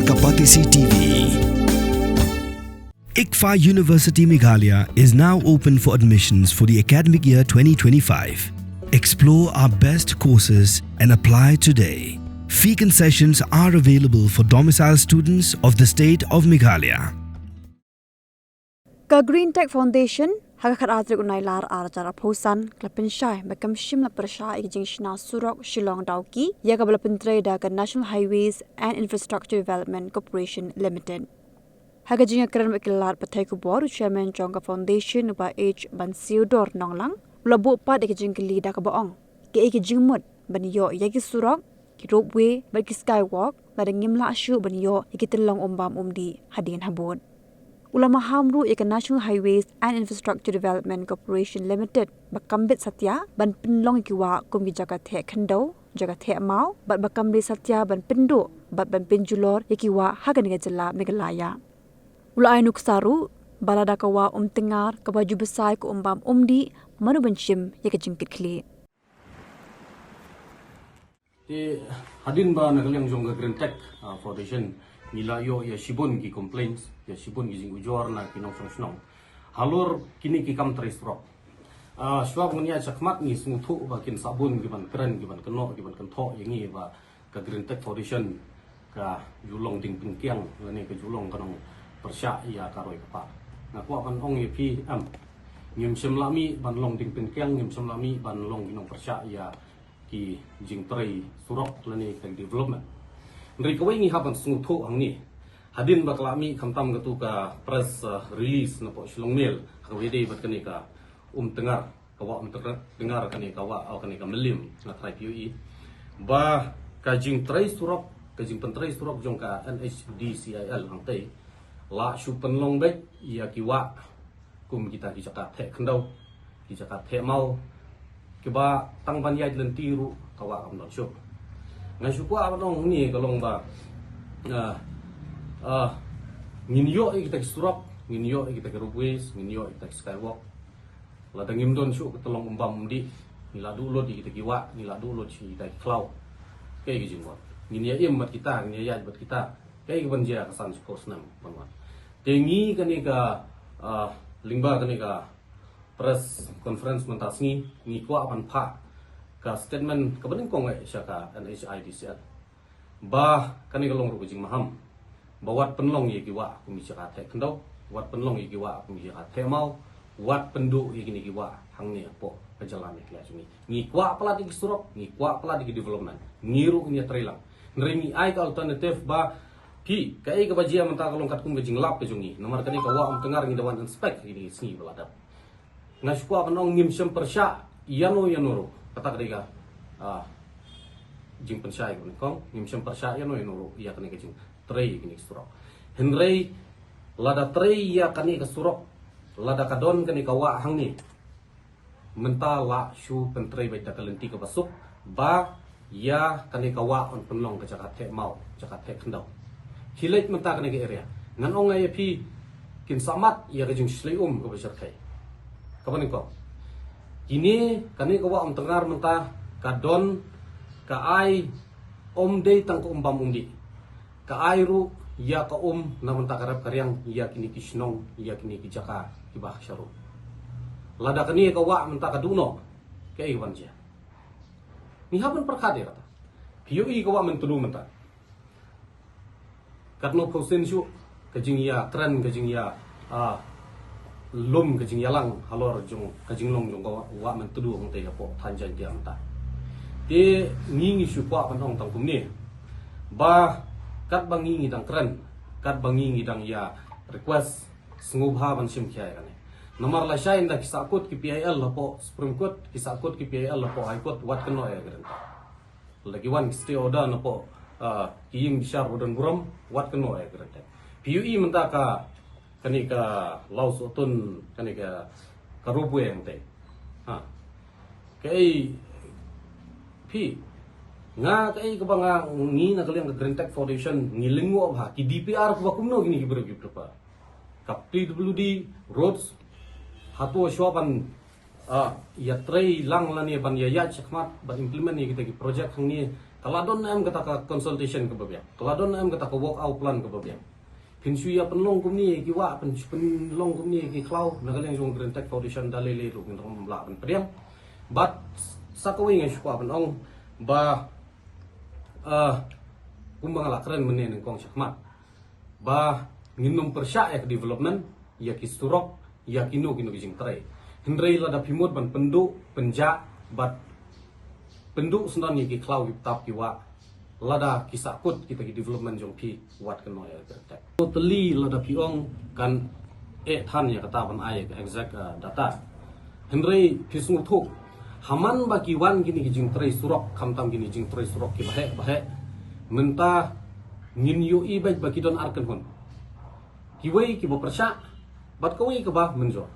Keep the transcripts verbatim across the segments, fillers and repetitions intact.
Kapatisi T V. ICFAI University Meghalaya is now open for admissions for the academic year twenty twenty-five. Explore our best courses and apply today. Fee concessions are available for domicile students of the state of Meghalaya. Ka Green Tech Foundation, ha ka khatar tarik u Nailar arhajar arphew san, ka la pynshai ba kam shym la pyrshah ïa ka jingshna surok Shillong Dawki, ïa kaba la pyntrei da ka National Highways and Infrastructure Development Corporation Limited. Ha ka jingïakren bad ki lad pathai khubor, u chairman jong ka foundation, u Bah H Bansiodor Nonglang, u la buh pat ïa ka jingkylli da kaba ong, kaei ka jingmut ban ïoh ïa ki surok, ki ropeway bad ki skywalk, lada ngim lah shuh ban ïoh ïa ki tynlong umbam umdih hadien habud. U la maham ruh ïa ka National Highways and Infrastructure Development Corporation Limited ba kam bit satia ban pynlong ïa ki wah kum ki jaka theh khyndew, jaka theh maw, bad ba kam dei satia ban pynduh bad ban pynjulor ïa ki wah ha kane ka jylla Meghalaya. U la ai nuksa ruh ba lada ka wah Umtyngar kaba ju bsa ïa ka umbam umdih, mano ban shim ïa ka jingkitkhlieh. Te hadien ba na ka liang jong ka Green Tech, ah, Foundation, ngi la ïoh ïa shibun ki complaints, ïa shibun ki jingujor na ki nongshong shnong halor kine ki kam trei surok. Ah, shuwa ba ngan ïaid shakhmat, ngi sngewthuh ba kin sa bun ki ban kren, ki ban kynnoh, ki ban kynthoh ïa ngi ba ka Green Tech Foundation ka ju long ding pynkiang lane ka ju long ka nongpyrshah ïa ka roi ka par. Nga kwah ban ong ïa phi, em, ngim shym la mih ban long ding pynkiang, ngim shym la mih ban long ki nongpyrshah ïa ki jingtrei surok lane ka development. Hynrei kawei ngi hap ban sngewthuh hangne. Hadien ba ka la mih khamtam katu ka press, uh, release napoh Shillong Mail, ha kaba ïadei bad kane ka Umtyngar, ka wah Umtyngar, kane ka wah, oh, kane ka Mylliem, nga trai P U E, ba ka jingtrei surok, ka jingpyntrei surok jong ka N H D C I L hangtei la shu pynlong beit ïa ki wah kum kita ki jaka theh khyndew, ki jaka theh maw, kiba tang ban ïaid lynti ruh ka wah kam don shuh. Nga shu kwah ban ong hangne ka long ba, ah, ah, ngin ïoh ïa kita ki surok, ngin ïoh ïa kita ki ropeways, ngin ïoh ïa kita ki skywalk. Lada ngim don shuh ka tynlong umbam umdih, ngi la duh lut ïa kita ki wah, ngi la duh lut sha kita ki khlaw. Kaei ka jingmut? Ngin ïa im bad kita, ngin ïa ïaid bad kita. Kaei kaban jia ka san shiphew snem ban wan? Te ngi kane ka, ah, lyngba kane ka press conference mynta sngi, ngi kwah ban phah ka statement kaba nyngkong eh sha ka N H I D C L. Ba kane ka long ruh ka jingmaham ba wat pynlong ïa ki wah kum ki jaka theh khyndew, wat pynlong ïa ki wah kum ki jaka theh maw, wat pynduh ïa kine ki wah hangne hapoh ka jylla Meghalaya jong ngi. Ngi kwah palat ïa ki surok, ngi kwah palat ïa ki development, ngi ruh ngin ïa trei lang. Hynrei ngi ai ka alternative ba phi, kaei kaba jia mynta ka long katkum ka jinglap ka jong ngi. Namar kane ka wah Umtyngar ngi da wan inspect ha kine ki sngi ba la dep. Nga shu kwah ban ong ngim shym pyrshah ïano ïano ruh, kata ka dei ka, ah, jingpynshai kaba nyngkong, ngim shym pyrshah ïano ïano ruh ïa kane ka jingtrei ïa kane ka surok. Hynrei lada trei ïa kane ka surok, lada ka don kane ka wah hangne, mynta la shu pyntrei beit da ka lynti kaba suk ba ïa kane ka wah yn pynlong ka jaka theh maw, jaka theh khyndew. Khie leit mynta kane ka area. Ngan ong ïa phi, kin sa mat ïa ka jingshlei um kaba shyrkhei. Kaba nyngkong, kine, kane ka wah Umtyngar mynta ka don, ka ai, ym dei tang ka umbam umdih. Ka ai ruh ïa ka um na bynta ka rep ka riang ïa kine ki shnong, ïa kine ki jaka kiba ha sharud. Lada kane ka wah mynta ka duh noh, kaei kaban jia? Ngi hap ban pyrkhat ïa kata. Phi ïohi ka wah Myntdu mynta. Katno phew sien shuh ka jingïakren, ka jingïa, ah, lum, ka jingïalang halor jong ka jinglong jong ka wah, wah Myntdu hangtei hapoh thaiñ Jaintia mynta. Te ngi, ngi shu kwah ban ong tang kumne ba katba ngi, ngi dang kren, katba ngi, ngi dang ïa request, sngewbha ban shim khia ïa kane. Namar lashai ynda ki sahkut ki P I L hapoh Supreme Court, ki sahkut ki P I L hapoh High Court, wat kynnoh ïa ka Green Tech. Lada ki wan ki stay order napoh, ah, ki ïing bishar ba don burom, wat kynnoh ïa ka Green Tech. Phi ïohi mynta ka, kane ka Lawsohtun, kane ka, ka ropeway hangtei. Ha. Kaei, phi, nga kaei kaba nga, ngi na ka liang ka Green Tech Foundation ngi lyngngoh bha, ki D P R kaba kumno kine ki briew ki prepare. Ka P W D, Roads, hato shuwa ban, ah, ïatrei lang lane ban ïa ïaid shakhmat ban implement ïa kita ki project hangne, Ka la don em kata ka consultation kaba biang, ka la don em kata ka workout plan kaba biang. Phin shu ïa pynlong kumne ki wah, phin shu pynlong kumne ki khlaw na ka liang jong Green Tech Foundation, da lei lei ruh ngin ym lah ban pdiang. Bad sa kawei nga shu kwah ban ong ba, ah, kumba nga la kren mynne nyngkong shakhmat, ba ngin ym pyrshah ïa ka development, ïa ki surok, ïa kino kino ki jingtrei. Hynrei lada phi mut ban pynduh, pynjah bad pynduh syndon ïa ki khlaw ki btap ki wah, lada ki sahkut kita ki development jong phi, wat kynnoh ïa ka Green Tech. Totally, lada phi ong kan eh than ïa kata ban ai ïa ka exact, ah, data. Hynrei phi sngewthuh, ha man ba ki wan kine ki jingtrei surok, khamtam kine jingtrei surok kiba heh ba heh, mynta ngin ïohi beit ba ki don ar kynhun. Kiwei kiba pyrshah bad kawei kaba mynjur.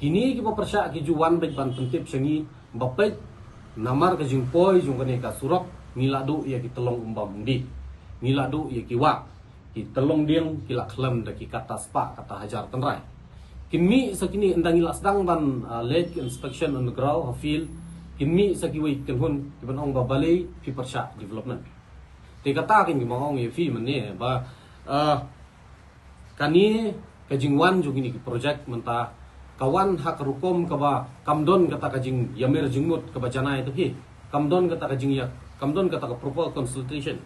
Kine kiba pyrshah ki ju wan beit ban pyntip sha ngi ba peit, namar ka jingpoi jong kane ka surok, ngi la duh ïa ki tyllong umbam umdih, ngi la duh ïa ki wah, ki tyllong dieng ki la khlem da ki kata spah kata hajar tynrai. Kin mih sa kine, ynda ngi la sdang ban, ah, leit inspection on the ground, ha field, kin mih sa kiwei ki kynhun kiban ong ba balei phi pyrshah development. Te kata kein kaba nga ong ïa phi mynne ba, ah, kane ka jingwan jong kine ki project mynta ka wan ha ka rukom kaba kam don kata ka jingïamir jingmut kaba janai te phi, kam don kata ka jingïa, kam don kata ka proper consultation.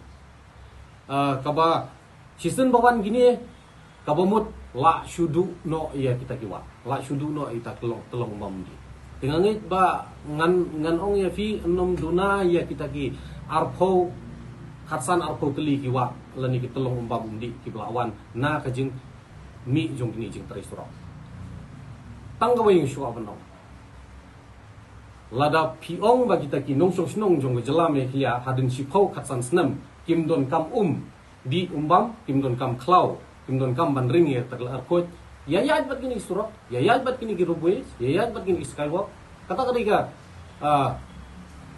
Ah, kaba shisien ba wan kine, kaba mut lah shu duh noh ïa kita ki wah, lah shu duh noh ïa kita ki tyllong, tyllong umbam umdih. Te nga ngeit ba ngan, ngan ong ïa phi, yn ym duna ïa kita ki arphew, khatsan arphew tylli ki wah lane ki tyllong umbam umdih kiba la wan na ka jingmih jong kine ki jingtrei surok. Tang kawei nga shu kwah ban ong, lada phi ong ba kita ki nongshong shnong jong ka jylla Meghalaya hadien shiphew khatsan snem kim donkam umdih umbam, kim donkam khlaw, kim donkam ban ring ïa kata ka lyer khuid, ïa ïaid bad kine ki surok, ïa ïaid bad kine ki roadways, ïa ïaid bad kine ki skywalk. Kata ka dei ka, ah,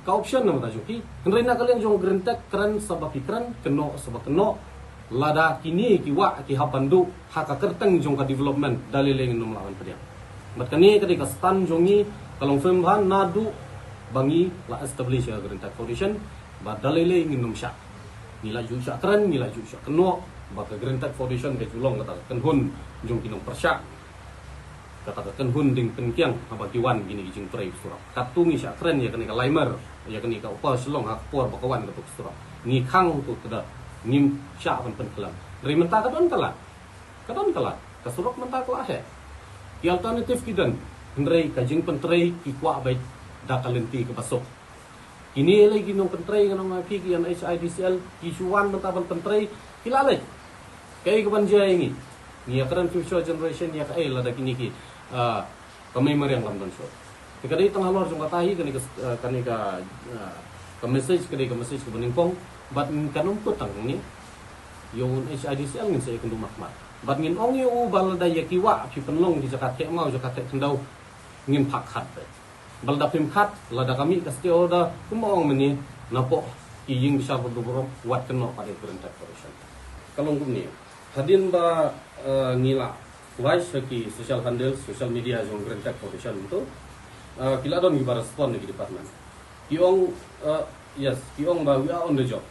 ka option na ka bynta jong phi. Hynrei na ka liang jong Green Tech, kren sa ba phi kren, kynnoh sa ba kynnoh, lada kine ki wah ki hap ban duh ha ka kyrteng jong ka development, da lei lei ngin ym lah ban pdiang. Bad kane ka dei ka stand jong ngi, ka long firm bha naduh ba ngi la establish ïa ka Green Tech Foundation, bad da lei lei ngin ym shah. Ngi la ju shah kren, ngi la ju shah kynnoh ba ka Green Tech Foundation ka ju long kata ka kynhun jong ki nongpyrshah, kata ka kynhun dieng pynkiang haba ki wan kine ki jingtrei surok. Katto ngi shah kren ïa kane ka Laimer, ïa kane ka Upper Shillong ha ka por ba ka wan kato ka surok, ngi khang to, te da ngim shah ban pynkhlem. Hynrei mynta ka don ka lad, ka don ka lad, ka surok mynta ka la heh. Ki alternative ki don, hynrei ka jingpyntrei ki kwah beit da ka lynti kaba suk. Kine lei ki nongpyntrei, ngan ong ïa phi, ki N H I D C L, ki shu wan mynta ban pyntrei, ki la leit. Kaei kaban jia ïa ngi? Ngi ïa kren future generation ïa kaei lada kine ki, ah, ka mei mariang lam don shuh. Te ka dei tang halor jong kata hi kane ka, ah, kane ka, ah, ka message, ka dei ka message kaba nyngkong. Bad kan ym kut tang hangne, ïa u N H I D C L ngin sa ïakynduh markhmat. Bad ngin ong ïa u ba lada ïa ki wah phi pynlong ki jaka theh maw, jaka theh khyndew, ngin phah khat beit. Ba lada phim khat, lada ka mih ka stay order, kumba ong mynne, napoh ki ïing bishar ba dei burom, wat kynnoh pat ïa ka Green Tech Foundation. Ka long kumne. Hadien ba, eh, ngi la flash ha ki social handle, social media jong Green Tech Foundation tu, eh, ki la don kiba respond na ki department. Ki ong, eh, yes, ki ong ba we are on the job.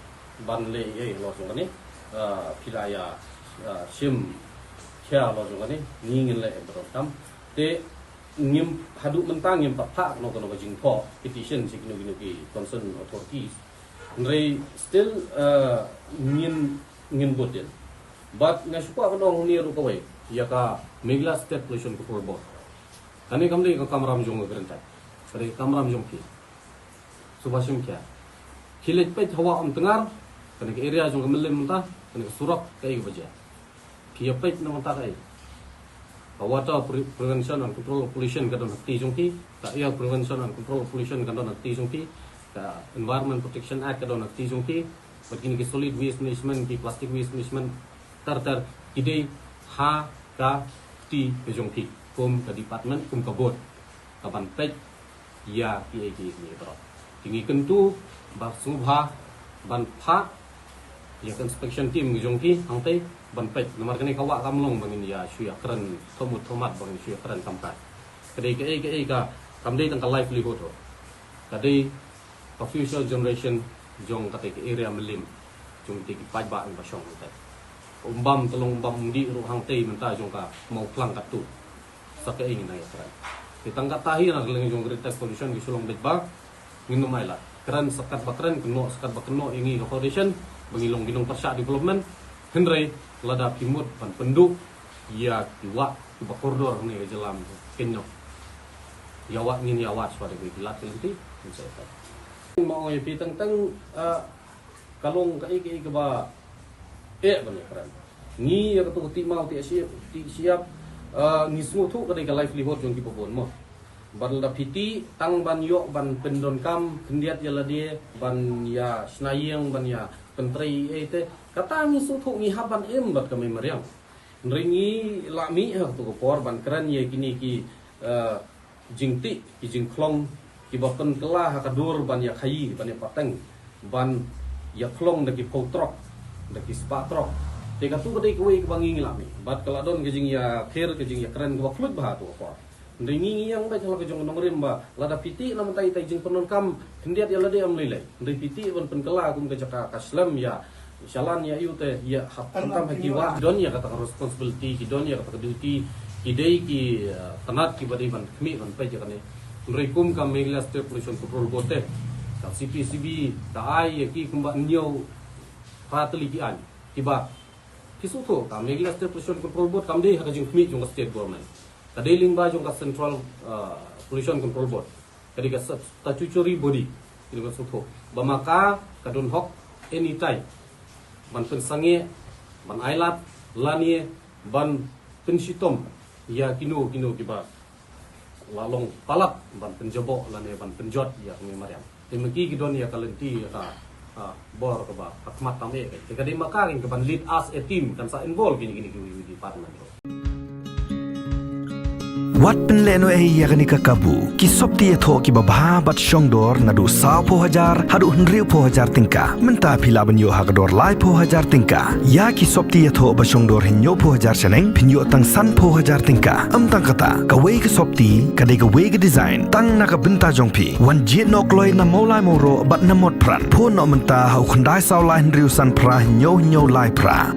Ban leh ei halor jong kane, eh, phi la ïa, eh, shim khia halor jong kane, ngi ngin leh ei ba donkam. Te ngim, haduh mynta ngim pat phah kano kano ka jingthoh petition sha kino kino ki concerned authorities. Hynrei still, eh, ngin, ngin bud dien. Bad nga shu kwah ban ong hangne ruh kawei ïa ka Meghalaya State Pollution Control Board. Kane kam dei ka kamram jong ka Green Tech, ka dei ka kamram jong phi. Suba shim khia. Phi leit peit ha Wah Umtyngar, kane ka area jong ka Mylliem mynta, kane ka surok, kaei kaba jia? Phi ïa peit na mynta kaei? Ka Water Pre-, Prevention and Control of Pollution ka don ha kti jong phi, ka Air Prevention and Control of Pollution ka don ha kti jong phi, ka Environment Protection Act ka don ha kti jong phi, bad kine ki solid waste management, ki plastic waste management, ter ter, ki dei ha ka kti ka jong phi kum ka department, kum ka board, ka ban peit ïa kiei kiei kiei baroh. Te ngi kyntu ba sngewbha ban phah ïa ka inspection team ka jong phi hangtei ban peit. Namar kane ka wah kam long ba ngin ïa shu ïa kren thomut thomat, ba ngin shu ïa kren kam kai. Ka dei kaei kaei ka, kam dei tang ka livelihood ruh, ka dei ka future generation jong kata ka area Mylliem, jong kata ki paidbah ba shong hangtai. Umbam, te long umbam umdih ruh hangtai mynta jong ka Mawphlang katto. Sa kaei ngin nang ïakren. Te tang katta hi na ka liang jong Greater Coalition ki shu long beit ba ngin ym ailad. Kren sa katba kren, kynnoh sa katba kynnoh ïa ngi ka foundation ba ngi long ki nongpyrshah development. Hynrei lada phi mut ban pynduh ïa ki wah kiba kordor hangne ka jylla, kynnoh. Ïa wah, ngin ïa wah shuwa da ki lad ki lynti, ngin sa ïa. Ma ong ïa phi teng teng, ah, ka long kaei kaei kaba eh ban ïakren. Ngi ïa kato ka tih maw tih shyiap, tih shyiap, ah, ngi sngewthuh ka dei ka livelihood jong kiba bun mo. Bad lada phi tih tang ban ïoh ban pyndonkam khyndiat ïa lade, ban ïa shna ïing, ban ïa pyntrei ei ei te, kata ngi sngewthuh ngi hap ban im bad ka mei mariang. Hynrei ngi la mih ha kato ka por ban kren ïa kine ki, eh, jingtih, ki jingkhlong kiba pynkylla ha ka dur ban ïa khaii, ban ïa pateng, ban ïa khlong da ki phew trok, da ki spah trok. Te kato ka dei kawei kaba ngi ngi la mih. Bad ka la don ka jingïakhir, ka jingïakren kaba khluit bha ha kato ka por. Hynrei ngi ngi ïeng beit ha la ka jong ka nongrim ba lada phi tih na mynta ita i jingpyndonkam khyndiat ïa lade ym lei lei. Hynrei phi tih ban pynkylla kum ka jaka ka slem ïa shalan ïa ïu te ïa hap khamtam ha ki wah. Don ïa kata ka responsibility, ki don ïa kata ka duty, ki dei ki, eh, tnat kiba dei ban khmih ban peit ïa kane. Hynrei kum ka Meghalaya State Pollution Control Board te, ka C P C B ka ai ïa ki kumba hynñiew phra tylli ki aiñ kiba, phi sngewthuh, ka Meghalaya State Pollution Control Board kam dei ha ka jingkhmih jong ka state government. Ka dei lyngba jong ka Central, uh, Pollution Control Board. Ka dei ka stat-, statutory body. Kine ba sngewthuh ba ma ka ka don hok anytime ban pynsangeh, ban ailad, lane ban pynshitom ïa kino kino kiba la long palat ban pynjaboh lane ban pynjot ïa ka mei mariang. Te ma ki ki don ïa ka lynti, ïa ka, ah, bor kaba ha khmat tam eh. Te ka dei ma ka kin ka ban lead as a team, kan sa involve kine kine ki, ki, ki department. Wat pynlehnohei ïa kane ka kabu. Ki sopti ïathoh kiba bha bad shongdor naduh sawphew hajar haduh hynriewphew hajar tyngka. Mynta phi lah ban ïoh ha ka dor laiphew hajar tyngka. Ïa ki sopti ïathoh ba shongdor hynñiewphew hajar shaneng, phin ïoh tang sanphew hajar tyngka. Ym tang kata, kawei ka sopti ka dei kawei ka design tang na ka bynta jong phi. Wan jied noh kloi na Mawlai Mawroh bad na Motphran. Phone noh mynta ha u khyndai saw lai hynriew san phra hynñiew hynñiew lai phra.